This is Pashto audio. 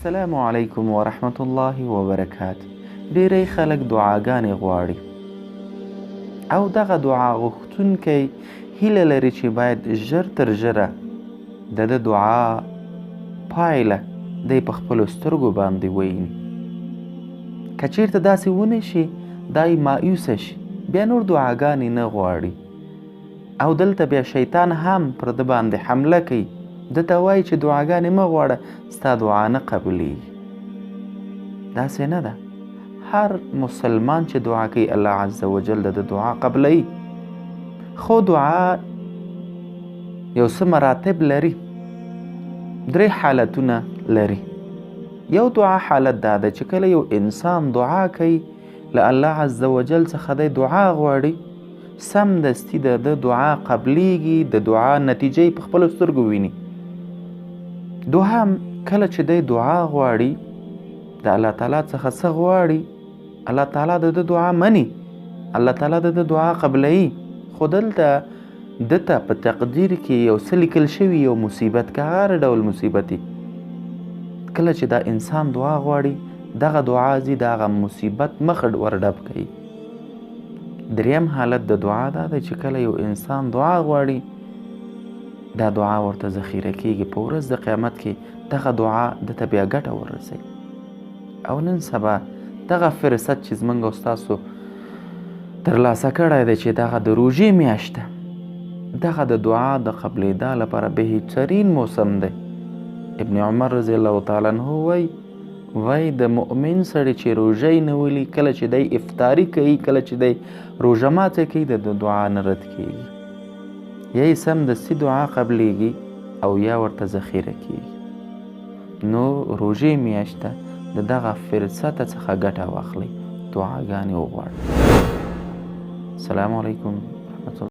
السلام علیکم ورحمت الله وبرکات. ډیری خلک دعاګانې غواړي او دغه دعا غوښتونکی هیله لري چې باید ژر تر ژره د ده دعا پایله دی په خپلو سترګو باندې ویني. که چیرته داسې ونه شي، دی مایوسه شي، بیا نور دعاګانې نه غواړي. او دلته بیا شیطان هم پر ده باندې حمله کوي، ده ته وایي چې دعاګانې مه غواړه، ستا دعا نه قبلیږي. داسې نه ده. هر مسلمان چې دعا کوي، الله عز وجل د ده دعا قبلوي. خو دعا یو څه مراتب لري، درې حالتونه لري. یو دعا حالت دا ده چې کله یو انسان دعا کوي، له الله عز وجل څخه دی دعا غواړي، سمدستي د ده دعا قبلیږي، د دعا نتیجه یې په خپلو سترګو ویني. دوهم، کله چې دی دعا غواړي، د الله تعالی څخه څه غواړي، الله تعالی د ده دعا مني، الله تعالی د ده دعا قبلوي، خو دلته ده ته په تقدیر کې یو څه لیکل شوي، یو مصیبت، که هر ډول مصیبت وي، کله چې دا انسان دعا غواړي، دغه دعا ځي د هغه مصیبت مخ ور ډب کوي. دریم حالت د دعا دا دی چې کله یو انسان دعا غواړي، دا دعا ورته ذخیره کیږي، په ورځ د قیامت کې دغه دعا ده ته بیا ګټه ورسوي. او نن سبا دغه فرصت چې زمونږ او ستاسو ترلاسه کړی دی، چې دغه د روژې میاشت ده، دغه د دعا د قبلېدا لپاره بهترین موسم دی. ابن عمر رضی الله تعالی عنه وایي، وای د مؤمن سړي چې روژه یې نه ولي، کله چې دی افطاري کوي، کله چې دی روژه ماتی کوي، د ده دعا نه رد کیږي، یا یې سمدستي دعا قبلیږي او یا ورته ذخیره کیږي. نو روژې میاشت ته د دغه فرصته څخه ګټه واخلئ، دعاګانې وغواړئ. السلام علیکم ورحمت الله.